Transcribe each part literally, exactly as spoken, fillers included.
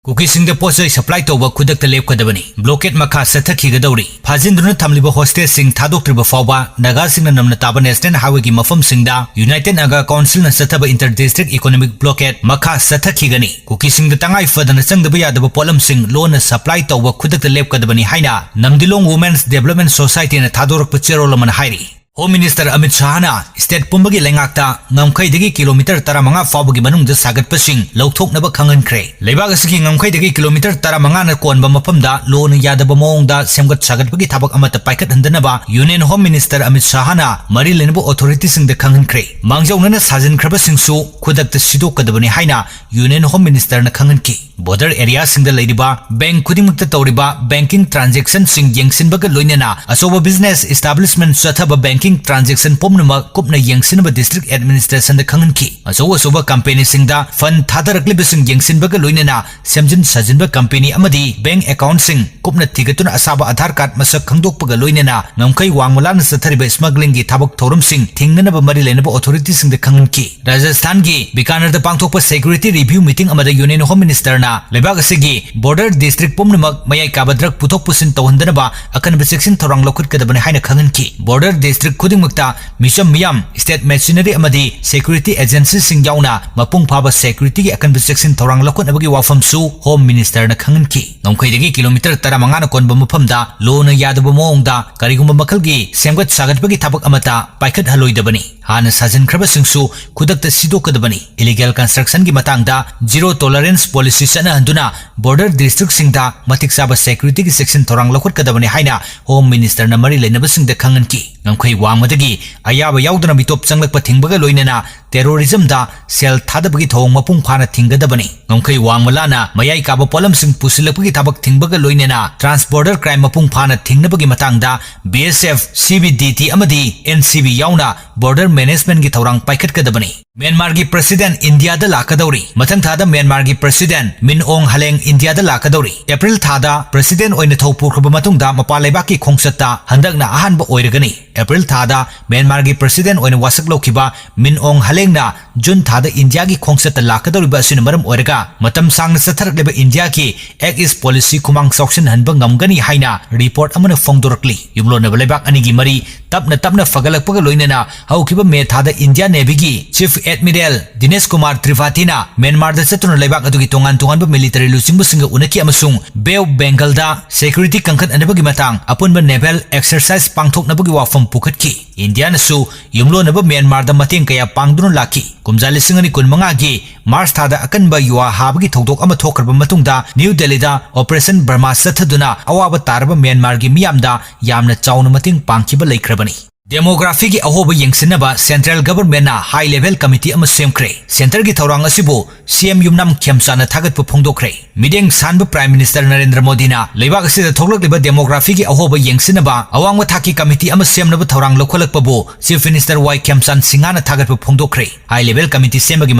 ꯀꯨꯀꯤꯁꯤꯡꯗ ꯄꯣꯠꯆꯩ ꯁꯄ꯭ꯂꯥꯏ ꯇꯧꯕ ꯈꯨꯗꯛꯇ ꯂꯦꯞꯀꯗꯕꯅꯤ꯫ ꯕ꯭ꯂꯣꯀꯦꯠ ꯃꯈꯥ ꯆꯠꯊꯈꯤꯒꯗꯧꯔꯤ꯫ ꯐꯥꯖꯤꯟꯗꯨꯅ ꯊꯝꯂꯤꯕ ꯍꯣꯁꯇꯦꯖꯁꯤꯡ ꯊꯥꯗꯣꯛꯇ꯭ꯔꯤꯕ ꯐꯥꯎꯕ ꯅꯥꯒꯥꯁꯤꯡꯅ ꯅꯝꯅ ꯇꯥꯕ ꯅꯦꯁꯅꯦꯜ ꯍꯥꯏꯋꯦꯒꯤ ꯃꯐꯝꯁꯤꯡꯗ ꯌꯨꯅꯥꯏꯇꯦꯗ ꯅꯥꯒꯥ ꯀꯥꯎꯟꯁꯤꯜꯅ ꯆꯠꯊꯕ ꯏꯟꯇꯔ ꯗꯤꯁꯇ꯭ꯔꯤꯛ ꯏꯀꯣꯅꯣꯃꯤꯛ ꯕ꯭ꯂꯣꯀꯦꯠ ꯃꯈꯥ ꯆꯠꯊꯈꯤꯒꯅꯤ꯫ ꯀꯨꯀꯤꯁꯤꯡꯗ ꯇꯉꯥꯏ ꯐꯗꯅ ꯆꯪꯗꯕ ꯌꯥꯗꯕ ꯄꯣꯠꯂꯝꯁꯤꯡ ꯂꯣꯟꯅ ꯁꯄ꯭ꯂꯥꯏ ꯇꯧꯕ ꯈꯨꯗꯛꯇ ꯂꯦꯞꯀꯗꯕꯅꯤ ꯍꯥꯏꯅ ꯅꯝꯗꯤꯂꯣꯡ ꯋꯨꯃꯦꯟꯁ ꯗꯦꯕꯂꯞꯃꯦꯟ ꯁꯣꯁꯥꯏꯇꯤꯅ ꯊꯥꯗꯣꯔꯛꯄ ꯆꯦꯔꯣꯜ ꯑꯃꯅ ꯍꯥꯏꯔꯤ꯫ ꯍꯣꯝ ꯃꯤꯅꯤꯁꯇꯔ ꯑꯃꯤꯠ ꯁꯥꯍꯅ ꯁ꯭ꯇꯦꯠ ꯄꯨꯝꯕꯒꯤ ꯂꯩꯉꯥꯛꯇ ꯉꯝꯈꯩꯗꯒꯤ ꯀꯤꯂꯣꯃꯤꯇꯔ ꯇꯔꯥꯃꯉꯥ ꯐꯥꯎꯕꯒꯤ ꯃꯅꯨꯡꯗ ꯁꯥꯒꯠꯄꯁꯤꯡ ꯂꯧꯊꯣꯛꯅꯕ ꯈꯪꯍꯟꯈ꯭ꯔꯦ꯫ ꯂꯩꯕꯥꯛ ꯑꯁꯤꯒꯤ ꯉꯝꯈꯩꯗꯒꯤ ꯀꯤꯂꯣꯃꯤꯇꯔ ꯇꯔꯥꯃꯉꯥꯅ ꯀꯣꯟꯕ ꯃꯐꯝꯗ ꯂꯣꯅ ꯌꯥꯗꯕ ꯃꯑꯣꯡꯗ ꯁꯦꯝꯒꯠ ꯁꯥꯒꯠꯄꯒꯤ ꯊꯕꯛ ꯑꯃꯠꯇ ꯄꯥꯏꯈꯠꯍꯟꯗꯅꯕ ꯌꯨꯅꯤꯌꯟ ꯍꯣꯝ ꯃꯤꯅꯤꯁꯇꯔ ꯑꯃꯤꯠ ꯁꯥꯍꯅ ꯃꯔꯤ ꯂꯩꯅꯕ ꯑꯣꯊꯣꯔꯤꯇꯤꯁꯤꯡꯗ ꯈꯪꯍꯟꯈ꯭ꯔꯦ꯫ ꯃꯥꯡꯖꯧꯅꯅ ꯁꯥꯖꯤꯟꯈ꯭ꯔꯕꯁꯤꯡꯁꯨ ꯈꯨꯗꯛꯇ ꯁꯤꯗꯣꯛꯀꯗꯕꯅꯤ ꯍꯥꯏꯅ ꯌꯨꯅꯤꯌꯟ ꯍꯣꯝ ꯃꯤꯅꯤꯁꯇꯔꯅ ꯈꯪꯍꯟꯈꯤ꯫ ꯕꯣꯔꯗꯔ ꯑꯦꯔꯤꯌꯥꯁꯤꯡꯗ ꯂꯩꯔꯤꯕ ꯕꯦꯡꯛ ꯈꯨꯗꯤꯡꯃꯛꯇ ꯇꯧꯔꯤꯕ ꯕꯦꯡꯀꯤꯡ ꯇ꯭ꯔꯥꯟꯖꯦꯛꯁꯟꯁꯤꯡ ꯌꯦꯡꯁꯤꯟꯕꯒ ꯂꯣꯏꯅꯅ ꯑꯆꯧꯕ ꯕꯤꯖꯤꯅꯦꯁ ꯏꯁꯇꯥꯕ꯭ꯂꯤꯁꯃꯦꯟꯠ ꯆꯠꯊꯕ ꯕꯦꯡꯀꯤꯡ ꯇ꯭ꯔꯥꯟꯖꯦꯛꯁꯟ ꯄꯨꯝꯅꯃꯛ ꯀꯨꯞꯅ ꯌꯦꯡꯁꯤꯟꯅꯕ ꯗꯤꯁꯇ꯭ꯔꯤꯛ ꯑꯦꯗꯃꯤꯅꯤꯁꯇ꯭ꯔꯦꯁꯟꯗ ꯈꯪꯍꯟꯈꯤ꯫ ꯑꯆꯧ ꯑꯆꯧꯕ ꯀꯝꯄꯦꯅꯤꯁꯤꯡꯗ ꯐꯟꯗ ꯊꯥꯗꯔꯛꯂꯤꯕꯁꯤꯡ ꯌꯦꯡꯁꯤꯟꯕꯒ ꯂꯣꯏꯅꯅ ꯁꯦꯝꯖꯤꯟ ꯁꯥꯖꯤꯟꯕ ꯀꯝꯄꯦꯅꯤ ꯑꯃꯗꯤ ꯕꯦꯡꯛ ꯑꯦꯀꯥꯎꯟꯠꯁꯤꯡ ꯀꯨꯞꯅ ꯊꯤꯒꯠꯇꯨꯅ ꯑꯁꯥꯕ ꯑꯥꯙꯥꯔ ꯀꯥꯔꯗ ꯃꯁꯛ ꯈꯪꯗꯣꯛꯄꯒ ꯂꯣꯏꯅꯅ ꯉꯝꯈꯩ ꯋꯥꯡꯃ ꯂꯥꯟꯅ ꯆꯠꯊꯔꯤꯕ ꯁ꯭ꯃꯒ꯭ꯂꯤꯡꯒꯤ ꯊꯕꯛ ꯊꯧꯔꯝꯁꯤꯡ ꯊꯤꯡꯅꯅꯕ ꯃꯔꯤ ꯂꯩꯅꯕ ꯑꯣꯊꯣꯔꯤꯇꯤꯁꯤꯡꯗ ꯈꯪꯍꯟꯈꯤ꯫ ꯔꯥꯖꯁꯊꯥꯟꯒꯤ ꯕꯤꯀꯥꯅꯔꯗ ꯄꯥꯡꯊꯣꯛꯄ ꯁꯦꯀ꯭ꯌꯨꯔꯤꯇꯤ ꯔꯤꯚ꯭ꯌꯨ ꯃꯤꯇꯤꯡ ꯑꯃꯗ ꯌꯨꯅꯤꯌꯟ ꯍꯣꯝ ꯃꯤꯅꯤꯁꯇꯔꯅ ꯂꯩꯕꯥꯛ ꯑꯁꯤꯒꯤ ꯕꯣꯔꯗꯔ ꯗꯤꯁꯇ꯭ꯔꯤꯛ ꯄꯨꯝꯅꯃꯛ ꯃꯌꯥꯏ ꯀꯥꯕ ꯗ꯭ꯔꯒ ꯄꯨꯊꯣꯛ ꯄꯨꯁꯤꯟ ꯇꯧꯍꯟꯗꯅꯕ ꯑꯀꯟꯕ ꯆꯦꯛꯁꯤꯟ ꯊꯧꯔꯥꯡ ꯂꯧꯈꯠꯀꯗꯕꯅꯤ ꯍꯥꯏꯅ ꯈꯪꯍꯟꯈꯤ꯫ ꯕꯣꯔꯗꯔ ꯗꯤꯁꯇ꯭ꯔꯤꯛ ꯈꯨꯗꯤꯡꯃꯛꯇ ꯃꯤꯆꯝ ꯃꯤꯌꯥꯝ, ꯁ꯭ꯇꯦꯠ ꯃꯦꯁꯤꯅꯔꯤ ꯑꯃꯗꯤ ꯁꯦꯀ꯭ꯌꯨꯔꯤꯇꯤ ꯑꯦꯖꯦꯟꯁꯤꯁꯤꯡ ꯌꯥꯎꯅ ꯃꯄꯨꯡ ꯐꯥꯕ ꯁꯦꯀ꯭ꯌꯨꯔꯤꯇꯤꯒꯤ ꯑꯀꯟꯕ ꯆꯦꯛꯁꯤꯟ ꯊꯧꯔꯥꯡ ꯂꯧꯈꯠꯅꯕꯒꯤ ꯋꯥꯐꯝꯁꯨ ꯍꯣꯝ ꯃꯤꯅꯤꯁꯇꯔꯅ ꯈꯪꯍꯟꯈꯤ꯫ ꯉꯝꯈꯩꯗꯒꯤ ꯀꯤꯂꯣꯃꯤꯇꯔ ꯇꯔꯥꯃꯉꯥꯅ ꯀꯣꯟꯕ ꯃꯐꯝꯗ ꯂꯣꯅ ꯌꯥꯗꯕ ꯃꯑꯣꯡꯗ ꯀꯔꯤꯒꯨꯝꯕ ꯃꯈꯜꯒꯤ ꯁꯦꯝꯒꯠ ꯁꯥꯒꯠꯄꯒꯤ ꯊꯕꯛ ꯑꯃꯠꯇ ꯄꯥꯏꯈꯠꯍꯜꯂꯣꯏꯗꯕꯅꯤ꯫ ꯍꯥꯟꯅ ꯁꯥꯖꯤꯟꯈ꯭ꯔꯕꯁꯤꯡꯁꯨ ꯈꯨꯗꯛꯇ ꯁꯤꯗꯣꯛꯀꯗꯕꯅꯤ꯫ ꯏꯂꯤꯒꯦꯜ ꯀꯟꯁꯇ꯭ꯔꯛꯁꯟꯒꯤ ꯃꯇꯥꯡꯗ ꯖꯤꯔꯣ ꯇꯣꯂꯔꯦꯟꯁ ꯄꯣꯂꯤꯁꯤ ꯆꯠꯅꯍꯟꯗꯨꯅ ꯕꯣꯔꯗꯔ ꯗꯤꯁꯇ꯭ꯔꯤꯛꯁꯤꯡꯗ ꯃꯇꯤꯛ ꯆꯥꯕ ꯁꯦꯀ꯭ꯌꯨꯔꯤꯇꯤꯒꯤ ꯆꯦꯛꯁꯤꯟ ꯊꯧꯔꯥꯡ ꯂꯧꯈꯠꯀꯗꯕꯅꯤ ꯍꯥꯏꯅ ꯍꯣꯝ ꯃꯤꯅꯤꯁꯇꯔꯅ ꯃꯔꯤ ꯂꯩꯅꯕꯁꯤꯡꯗ ꯈꯪꯍꯟꯈꯤ꯫ ꯉꯝꯈꯩ ꯋꯥꯡꯃꯗꯒꯤ ꯑꯌꯥꯕ ꯌꯥꯎꯗꯅ ꯃꯤꯇꯣꯞ ꯆꯪꯂꯛꯄ ꯊꯤꯡꯕꯒ ꯂꯣꯏꯅꯅ ꯇꯦꯔꯣꯔꯤꯖꯝꯗ ꯁꯦꯜ ꯊꯥꯗꯕꯒꯤ ꯊꯧꯑꯣꯡ ꯃꯄꯨꯡ ꯐꯥꯅ ꯊꯤꯡꯒꯗꯕꯅꯤ꯫ ꯉꯝꯈꯩ ꯋꯥꯡꯃ ꯂꯥꯟꯅ ꯃꯌꯥꯏ ꯀꯥꯕ ꯄꯣꯠꯂꯝꯁꯤꯡ ꯄꯨꯁꯤꯜꯂꯛꯄꯒꯤ ꯊꯕꯛ ꯊꯤꯡꯕꯒ ꯂꯣꯏꯅꯅ ꯇ꯭ꯔꯥꯟꯁ ꯕꯣꯔꯗꯔ ꯀ꯭ꯔꯥꯏꯝ ꯃꯄꯨꯡ ꯐꯥꯅ ꯊꯤꯡꯅꯕꯒꯤ ꯃꯇꯥꯡꯗ B S F, C B D T ꯑꯃꯗꯤ ꯑꯦꯟ ꯁꯤ ꯕꯤ ꯌꯥꯎꯅ ꯕꯣꯔꯗꯔ ꯃꯦꯅꯦꯖꯃꯦꯟꯠꯀꯤ ꯊꯧꯔꯥꯡ ꯄꯥꯏꯈꯠꯀꯗꯕꯅꯤ꯫ ꯃ꯭ꯌꯥꯟꯃꯥꯔꯒꯤ President ꯏꯟꯗꯤꯌꯥꯗ ꯂꯥꯛꯀꯗꯧꯔꯤ꯫ ꯃꯊꯪ ꯊꯥꯗ ꯃ꯭ꯌꯥꯟꯃꯥꯔꯒꯤ President ꯃꯤꯟ ꯑꯣꯡ ꯍꯂꯦꯡ ꯏꯟꯗꯤꯌꯥꯗ ꯂꯥꯛꯀꯗꯧꯔꯤ꯫ ꯑꯦꯄ꯭ꯔꯤꯜ ꯊꯥꯗ President ꯑꯣꯏꯅ ꯊꯧ ꯄꯨꯈ꯭ꯔꯕ ꯃꯇꯨꯡꯗ ꯃꯄꯥꯟ ꯂꯩꯕꯥꯛꯀꯤ ꯈꯣꯡꯆꯠꯇ ꯍꯟꯗꯛꯅ ꯑꯍꯥꯟꯕ ꯑꯣꯏꯔꯒꯅꯤ꯫ ꯑꯦꯄ꯭ꯔꯤꯜ ꯊꯥꯗ ꯃ꯭ꯌꯥꯟꯃꯥꯔꯒꯤ President ꯑꯣꯏꯅ ꯋꯥꯁꯛ ꯂꯧꯈꯤꯕ ꯃꯤꯟ ꯑꯣꯡ ꯍꯂꯦꯡꯅ ꯖꯨꯟ ꯊꯥꯗ ꯏꯟꯗꯤꯌꯥꯒꯤ ꯈꯣꯡꯆꯠꯇ ꯂꯥꯛꯀꯗꯧꯔꯤꯕ ꯑꯁꯤꯅ ꯃꯔꯝ ꯑꯣꯏꯔꯒ ꯃꯇꯝ ꯁꯥꯡꯅ ꯆꯠꯊꯔꯛꯂꯤꯕ ꯏꯟꯗꯤꯌꯥꯒꯤ Act East Policy ꯈꯨꯃꯥꯡ ꯆꯥꯎꯁꯤꯟꯍꯟꯕ ꯉꯝꯒꯅꯤ ꯍꯥꯏꯅ report ꯑꯃꯅ ꯐꯣꯡꯗꯣꯔꯛꯂꯤ꯫ ꯌꯨꯝꯂꯣꯟꯅꯕ ꯂꯩꯕꯥꯛ ꯑꯅꯤꯒꯤ ꯃꯔꯤ ꯇꯞꯅ ꯇꯞꯅ ꯐꯒꯠꯂꯛꯄꯒ ꯂꯣꯏꯅꯅ ꯍꯧꯈꯤꯕ ꯃꯦ ꯊꯥꯗ ꯏꯟꯗꯤꯌꯥ Navyꯒꯤ Chief Admiral ꯗꯤꯅꯦꯁ ꯀꯨꯃꯥꯔ ꯇ꯭ꯔꯤꯄꯥꯊꯤꯅ ꯃ꯭ꯌꯥꯟꯃꯥꯔꯗ ꯆꯠꯇꯨꯅ ꯂꯩꯕꯥꯛ ꯑꯗꯨꯒꯤ ꯇꯣꯉꯥꯟ ꯇꯣꯉꯥꯟꯕ military ꯂꯨꯆꯤꯡꯕꯁꯤꯡꯒ ꯎꯅꯈꯤ ꯑꯃꯁꯨꯡ Bay of Bengalꯗ security ꯀꯟꯈꯠꯅꯅꯕꯒꯤ ꯃꯇꯥꯡ ꯑꯄꯨꯟꯕ naval exercise ꯄꯥꯡꯊꯣꯛꯅꯕꯒꯤ ꯋꯥꯐꯝ ꯄꯨꯈꯠꯈꯤ꯫ ꯏꯟꯗꯤꯌꯥꯅꯁꯨ ꯌꯨꯝꯂꯣꯟꯅꯕ ꯃ꯭ꯌꯥꯟꯃꯥꯔꯗ ꯃꯇꯦꯡ ꯀꯌꯥ ꯄꯥꯡꯗꯨꯅ ꯂꯥꯛꯈꯤ꯫ ꯀꯨꯝꯖꯥ ꯂꯤꯁꯤꯡ ꯑꯅꯤ ꯀꯨꯟꯃꯉꯥꯒꯤ ꯃꯥꯔꯆ ꯊꯥꯗ ꯑꯀꯟꯕ ꯌꯨꯍꯥ ꯍꯥꯕꯒꯤ ꯊꯧꯗꯣꯛ ꯑꯃ ꯊꯣꯛꯈ꯭ꯔꯕ ꯃꯇꯨꯡꯗ ꯅ꯭ꯌꯨ ꯗꯦꯜꯂꯤꯗ Operation Burma ꯆꯠꯊꯗꯨꯅ ꯑꯋꯥꯕ ꯇꯥꯔꯕ ꯃ꯭ꯌꯥꯟꯃꯥꯔꯒꯤ ꯃꯤꯌꯥꯝꯗ ꯌꯥꯝꯅ ꯆꯥꯎꯅ ꯃꯇꯦꯡ ꯄꯥꯡꯈꯤꯕ ꯂꯩꯈ꯭ꯔꯕꯅꯤ꯫ Demographyꯒꯤ ꯑꯍꯣꯕ ꯌꯦꯡꯁꯤꯟꯅꯕ central governmentꯅ high level committee ꯑꯃ ꯁꯦꯝꯈ꯭ꯔꯦ꯫ Centreꯒꯤ ꯊꯧꯔꯥꯡ ꯑꯁꯤꯕꯨ CM ꯌꯨꯝꯅꯥꯝ ꯈꯦꯝꯆꯥꯟꯅ ꯊꯥꯒꯠꯄ ꯐꯣꯡꯗꯣꯛꯈ꯭ꯔꯦ꯫ ꯃꯤꯠꯌꯦꯡ ꯁꯥꯟꯕ Prime Minister ꯅꯔꯦꯟꯗ꯭ꯔ ꯃꯣꯗꯤꯅ ꯂꯩꯕꯥꯛ ꯑꯁꯤꯗ ꯊꯣꯛꯂꯛꯂꯤꯕ demographyꯒꯤ ꯑꯍꯣꯕ ꯌꯦꯡꯁꯤꯟꯅꯕ ꯑꯋꯥꯡꯕ ꯊꯥꯛꯀꯤ committee ꯑꯃ ꯁꯦꯝꯅꯕ ꯊꯧꯔꯥꯡ ꯂꯧꯈꯠꯂꯛꯄꯕꯨ Chief Minister ꯋꯥꯏ ꯈꯦꯝꯆꯥꯟ ꯁꯤꯡꯍꯅ ꯊꯥꯒꯠꯄ ꯐꯣꯡꯗꯣꯛꯈ꯭ꯔꯦ꯫ High level committee ꯁꯦꯝꯕꯒꯤ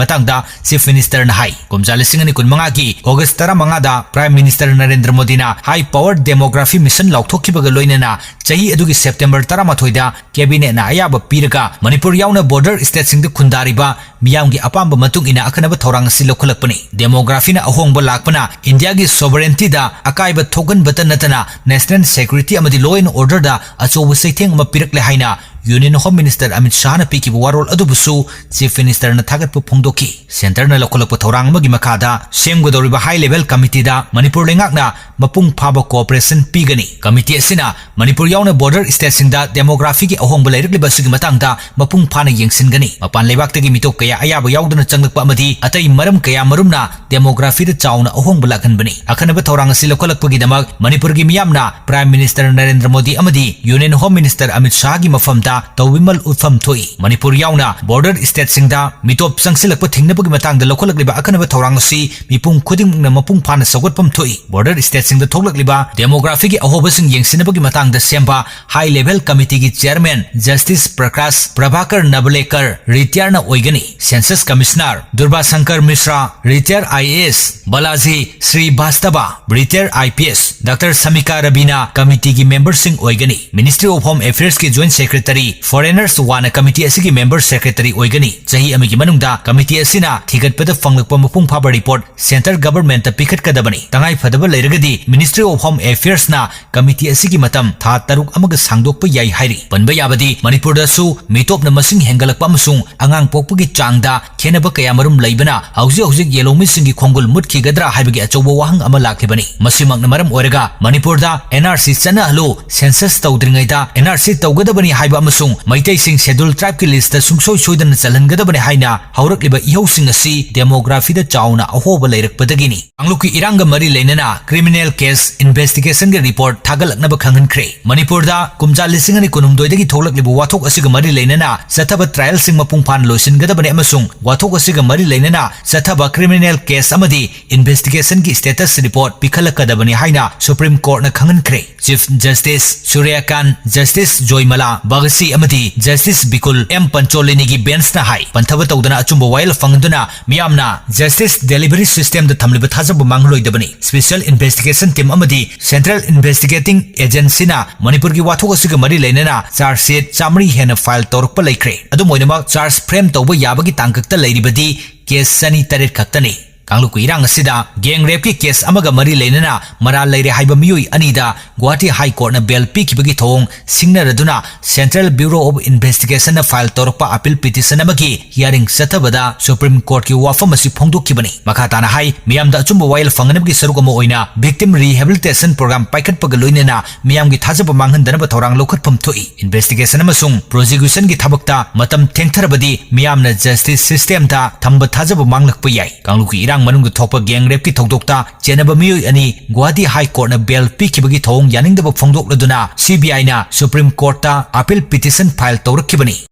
ꯃꯇꯥꯡꯗ Chief Ministerꯅ ꯍꯥꯏ, ꯀꯨꯝꯖꯥ ꯂꯤꯁꯤꯡ ꯑꯅꯤ ꯀꯨꯟꯃꯉꯥꯒꯤ August ꯇꯔꯥꯃꯉꯥꯗ Prime Minister ꯅꯔꯦꯟꯗ꯭ꯔ ꯃꯣꯗꯤꯅ high power demography mission ꯂꯥꯎꯊꯣꯛꯈꯤꯕꯒ ꯂꯣꯏꯅꯅ ꯆꯍꯤ ꯑꯗꯨꯒꯤ September ꯇꯔꯥꯃꯥꯊꯣꯏꯗ Cabinetꯅ ꯑꯌꯥꯕ ꯄꯤꯔꯒ ꯃꯅꯤꯄꯨꯔ ꯌꯥꯎꯅ border stateꯁꯤꯡꯗ ꯈꯨꯟꯗꯥꯔꯤꯕ ꯃꯤꯌꯥꯝꯒꯤ ꯑꯄꯥꯝꯕ ꯃꯇꯨꯡ ꯏꯟꯅ ꯑꯈꯟꯅꯕ ꯊꯧꯔꯥꯡ ꯑꯁꯤ ꯂꯧꯈꯠꯂꯛꯄꯅꯤ꯫ Demographyꯅ ꯑꯍꯣꯡꯕ ꯂꯥꯛꯄꯅ ꯏꯟꯗꯤꯌꯥꯒꯤ sovereigntyꯗ ꯑꯀꯥꯏꯕ ꯊꯣꯛꯍꯟꯕꯇ ꯅꯠꯇꯅ national security ꯑꯃꯗꯤ law and orderꯗ ꯑꯆꯧꯕ ꯆꯩꯊꯦꯡ ꯑꯃ ꯄꯤꯔꯛꯂꯦ ꯍꯥꯏꯅ Union Home Minister ꯑꯃꯤꯠ ꯁꯥꯍꯅ ꯄꯤꯈꯤꯕ ꯋꯥꯔꯣꯜ ꯑꯗꯨꯕꯨꯁꯨ Chief Ministerꯅ ꯊꯥꯒꯠꯄ ꯐꯣꯡꯗꯣꯛꯈꯤ꯫ Centreꯅ ꯂꯧꯈꯠꯂꯛꯄ ꯊꯧꯔꯥꯡ ꯑꯃꯒꯤ ꯃꯈꯥꯗ ꯁꯦꯝꯒꯗꯧꯔꯤꯕ high level committeeꯗ ꯃꯅꯤꯄꯨꯔ ꯂꯩꯉꯥꯛꯅ ꯃꯄꯨꯡ ꯐꯥꯕ cooperation ꯄꯤꯒꯅꯤ꯫ Committee ꯑꯁꯤꯅ ꯃꯅꯤꯄꯨꯔ ꯌꯥꯎꯅ border stateꯁꯤꯡꯗ demographyꯒꯤ ꯑꯍꯣꯡꯕ ꯂꯩꯔꯛꯂꯤꯕ ꯑꯁꯤꯒꯤ ꯃꯇꯥꯡꯗ ꯃꯄꯨꯡ ꯐꯥꯅ ꯌꯦꯡꯁꯤꯟꯒꯅꯤ꯫ ꯃꯄꯥꯟ ꯂꯩꯕꯥꯛꯇꯒꯤ ꯃꯤꯇꯣꯞ ꯀꯌꯥ ꯑꯌꯥꯕ ꯌꯥꯎꯗꯅ ꯆꯪꯂꯛꯄ ꯑꯃꯗꯤ ꯑꯇꯩ ꯃꯔꯝ ꯀꯌꯥ ꯃꯔꯨꯝꯅ demographyꯗ ꯆꯥꯎꯅ ꯑꯍꯣꯡꯕ ꯂꯥꯛꯍꯟꯕꯅꯤ꯫ ꯑꯈꯟꯅꯕ ꯊꯧꯔꯥꯡ ꯑꯁꯤ ꯂꯧꯈꯠꯂꯛꯄꯒꯤꯗꯃꯛ ꯃꯅꯤꯄꯨꯔꯒꯤ ꯃꯤꯌꯥꯝꯅ Prime Minister ꯅꯔꯦꯟꯗ꯭ꯔ ꯃꯣꯗꯤ ꯑꯃꯗꯤ Union Home Minister ꯑꯃꯤꯠ ꯁꯥꯍꯒꯤ ꯃꯐꯝꯗ ꯇꯧꯕꯤꯃꯜ ꯎꯠꯐꯝ ꯊꯣꯛꯏ꯫ ꯃꯅꯤꯄꯨꯔ ꯌꯥꯎꯅ border stateꯁꯤꯡꯗ ꯃꯤꯇꯣꯞ ꯆꯪꯁꯤꯜꯂꯛꯄ ꯊꯤꯡꯅꯕꯒꯤ ꯃꯇꯥꯡꯗ ꯂꯧꯈꯠꯂꯛꯂꯤꯕ ꯑꯀꯟꯅꯕ ꯊꯧꯔꯥꯡ ꯑꯁꯤ ꯃꯤꯄꯨꯝ ꯈꯨꯗꯤꯡꯃꯛꯅ ꯃꯄꯨꯡ ꯐꯥꯅ ꯁꯧꯒꯠꯐꯝ ꯊꯣꯛꯏ꯫ Border stateꯁꯤꯡꯗ ꯊꯣꯛꯂꯛꯂꯤꯕ demographyꯒꯤ ꯑꯍꯣꯕꯁꯤꯡ ꯌꯦꯡꯁꯤꯟꯅꯕꯒꯤ ꯃꯇꯥꯡꯗ ꯁꯦꯝꯕ High Level Committeeꯒꯤ chairman Justice Prakash Prabhakar Navlekar retireꯅ ꯑꯣꯏꯒꯅꯤ꯫ Census Commissioner Durba Shankar Mishra, retired I A S, Balaji Srivastava, retired I P S, Doctor Samika Rabina committeeꯒꯤ memberꯁꯤꯡ ꯑꯣꯏꯒꯅꯤ꯫ Ministry of Home Affairsꯀꯤ joint secretary Foreigners ꯋꯥꯅ committee ꯑꯁꯤꯒꯤ member secretary ꯑꯣꯏꯒꯅꯤ꯫ ꯆꯍꯤ ꯑꯃꯒꯤ ꯃꯅꯨꯡꯗ committee ꯑꯁꯤꯅ ꯊꯤꯒꯠꯄꯗ ꯐꯪꯂꯛꯄ ꯃꯄꯨꯡ ꯐꯥꯕ report centre governmentꯇ ꯄꯤꯈꯠꯀꯗꯕꯅꯤ꯫ ꯇꯉꯥꯏ ꯐꯗꯕ ꯂꯩꯔꯒꯗꯤ Ministry of Home Affairsꯅ committee ꯑꯁꯤꯒꯤ ꯃꯇꯝ ꯊꯥ ꯇꯔꯨꯛ ꯑꯃꯒ ꯁꯥꯡꯗꯣꯛꯄ ꯌꯥꯏ ꯍꯥꯏꯔꯤ꯫ ꯄꯟꯕ ꯌꯥꯕꯗꯤ ꯃꯅꯤꯄꯨꯔꯗꯁꯨ ꯃꯤꯇꯣꯞꯅ ꯃꯁꯤꯡ ꯍꯦꯟꯒꯠꯂꯛꯄ ꯑꯃꯁꯨꯡ ꯑꯉꯥꯡ ꯄꯣꯛꯄꯒꯤ ꯆꯥꯡꯗ ꯈꯦꯠꯅꯕ ꯀꯌꯥ ꯃꯔꯨꯝ ꯂꯩꯕꯅ ꯍꯧꯖꯤꯛ ꯍꯧꯖꯤꯛ ꯌꯦꯜꯍꯧꯃꯤꯁꯤꯡꯒꯤ ꯈꯣꯡꯒꯨꯜ ꯃꯨꯠꯈꯤꯒꯗ꯭ꯔꯥ ꯍꯥꯏꯕꯒꯤ ꯑꯆꯧꯕ ꯋꯥꯍꯪ ꯑꯃ ꯂꯥꯛꯂꯤꯕꯅꯤ꯫ ꯃꯁꯤꯃꯛꯅ ꯃꯔꯝ ꯑꯣꯏꯔꯒ ꯃꯅꯤꯄꯨꯔꯗ N R C ꯆꯠꯅꯍꯜꯂꯨ, census ꯇꯧꯗ꯭ꯔꯤꯉꯩꯗ N R C ꯇꯧꯒꯗꯕꯅꯤ ꯍꯥꯏꯕ ꯑꯃꯁꯨꯡ ꯃꯩꯇꯩꯁꯤꯡ schedule tribeꯀꯤ listꯇ ꯁꯨꯡꯁꯣꯏ ꯁꯣꯏꯗꯅ ꯆꯜꯍꯟꯒꯗꯕꯅꯤ ꯍꯥꯏꯅ ꯍꯧꯔꯛꯂꯤꯕ ꯏꯍꯧꯁꯤꯡ ꯑꯁꯤ demographyꯗ ꯆꯥꯎꯅ ꯑꯍꯣꯕ ꯂꯩꯔꯛꯄꯗꯒꯤꯅꯤ꯫ ꯀꯥꯡꯂꯨꯞꯀꯤ ꯏꯔꯥꯡꯒ ꯃꯔꯤ ꯂꯩꯅꯅ criminal case investigationꯒꯤ report ꯊꯥꯒꯠꯂꯛꯅꯕ ꯈꯪꯍꯟꯈ꯭ꯔꯦ꯫ ꯃꯅꯤꯄꯨꯔꯗ ꯀꯨꯝꯖꯥ ꯂꯤꯁꯤꯡ ꯑꯅꯤ ꯀꯨꯟꯍꯨꯝꯗꯣꯏꯗꯒꯤ ꯊꯣꯛꯂꯛꯂꯤꯕ ꯋꯥꯊꯣꯛ ꯑꯁꯤꯒ ꯃꯔꯤ ꯂꯩꯅꯅ ꯆꯠꯊꯕ trialꯁꯤꯡ ꯃꯄꯨꯡ ꯐꯥꯅ ꯂꯣꯏꯁꯤꯟꯒꯗꯕꯅꯤ ꯑꯃꯁꯨꯡ ꯋꯥꯊꯣꯛ ꯑꯁꯤꯒ ꯃꯔꯤ ꯂꯩꯅꯅ ꯆꯠꯊꯕ criminal case ꯑꯃꯗꯤ investigationꯒꯤ status report ꯄꯤꯈꯠꯂꯛꯀꯗꯕꯅꯤ ꯍꯥꯏꯅ Supreme Courtꯅ ꯈꯪꯍꯟꯈ꯭ꯔꯦ꯫ Chief Justice ꯁꯨꯔ꯭ꯌꯀꯥꯟ, Justice ꯖꯣꯏꯃꯂꯥ ꯕꯒꯁꯤ ꯑꯃꯗꯤ Justice ꯕꯤꯀꯨꯜ ꯑꯦꯝ ꯄꯟꯆꯣꯂꯤꯅꯤꯒꯤ benchꯅ ꯍꯥꯏ, ꯄꯟꯊꯕ ꯇꯧꯗꯅ ꯑꯆꯨꯝꯕ ꯋꯥꯌꯦꯜ ꯐꯪꯍꯟꯗꯨꯅ ꯃꯤꯌꯥꯝꯅ justice delivery systemꯗ ꯊꯝꯂꯤꯕ ꯊꯥꯖꯕ ꯃꯥꯡꯍꯜꯂꯣꯏꯗꯕꯅꯤ꯫ Special Investigation Team ꯑꯃꯗꯤ Central Investigating Agencyꯅ ꯃꯅꯤꯄꯨꯔꯒꯤ ꯋꯥꯊꯣꯛ ꯑꯁꯤꯒ ꯃꯔꯤ ꯂꯩꯅꯅ charge sheet ꯆꯥꯃꯔꯤ ꯍꯦꯟꯅ file ꯇꯧꯔꯛꯄ ꯂꯩꯈ꯭ꯔꯦ꯫ ꯑꯗꯨꯝ ꯑꯣꯏꯅꯃꯛ, charge frame ꯇꯧꯕ ꯌꯥꯕꯒꯤ ꯇꯥꯡꯀꯛꯇ ꯂꯩꯔꯤꯕꯗꯤ case ꯆꯅꯤ ꯇꯔꯦꯠ ꯈꯛꯇꯅꯤ꯫ ꯀꯥꯡꯂꯨꯞꯀꯤ ꯏꯔꯥꯡ ꯑꯁꯤꯗ gang rapeꯀꯤ case ꯑꯃꯒ ꯃꯔꯤ ꯂꯩꯅꯅ ꯃꯔꯥꯜ ꯂꯩꯔꯦ ꯍꯥꯏꯕ ꯃꯤꯑꯣꯏ ꯑꯅꯤꯗ ꯒꯨꯋꯥꯍꯥꯇꯤ High Courtꯅ bail ꯄꯤꯈꯤꯕꯒꯤ ꯊꯧꯑꯣꯡ ꯁꯤꯡꯅꯔꯗꯨꯅ Central Bureau of Investigationꯅ file ꯇꯧꯔꯛꯄ appeal petition ꯑꯃꯒꯤ hearing ꯆꯠꯊꯕꯗ Supreme Courtꯀꯤ ꯋꯥꯐꯝ ꯑꯁꯤ ꯐꯣꯡꯗꯣꯛꯈꯤꯕꯅꯤ꯫ ꯃꯈꯥ ꯇꯥꯅ ꯍꯥꯏ, ꯃꯤꯌꯥꯝꯗ ꯑꯆꯨꯝꯕ ꯋꯥꯌꯦꯜ ꯐꯪꯅꯕꯒꯤ ꯁꯔꯨꯛ ꯑꯃ ꯑꯣꯏꯅ victim rehabilitation program ꯄꯥꯏꯈꯠꯄꯒ ꯂꯣꯏꯅꯅ ꯃꯤꯌꯥꯝꯒꯤ ꯊꯥꯖꯕ ꯃꯥꯡꯍꯟꯗꯅꯕ ꯊꯧꯔꯥꯡ ꯂꯧꯈꯠꯐꯝ ꯊꯣꯛꯏ꯫ Investigation ꯑꯃꯁꯨꯡ prosecutionꯒꯤ ꯊꯕꯛꯇ ꯃꯇꯝ ꯊꯦꯡꯊꯔꯕꯗꯤ ꯃꯤꯌꯥꯝꯅ justice systemꯗ ꯊꯝꯕ ꯊꯥꯖꯕ ꯃꯥꯡꯂꯛꯄ ꯌꯥꯏ꯫ ꯀꯥꯡꯂꯨꯞꯀꯤ ꯏꯔꯥꯡ ꯃꯅꯨꯡꯗ ꯊꯣꯛꯄ gang rapeꯀꯤ ꯊꯧꯗꯣꯛꯇ ꯆꯦꯟꯅꯕ ꯃꯤꯑꯣꯏ ꯑꯅꯤ ꯒꯨꯋꯥꯍꯥꯇꯤ High Courtꯅ bail ꯄꯤꯈꯤꯕꯒꯤ ꯊꯧꯑꯣꯡ ꯌꯥꯅꯤꯡꯗꯕ ꯐꯣꯡꯗꯣꯛꯂꯗꯨꯅ CBIꯅ Supreme Courtꯇ appeal petition file ꯇꯧꯔꯛꯈꯤꯕꯅꯤ꯫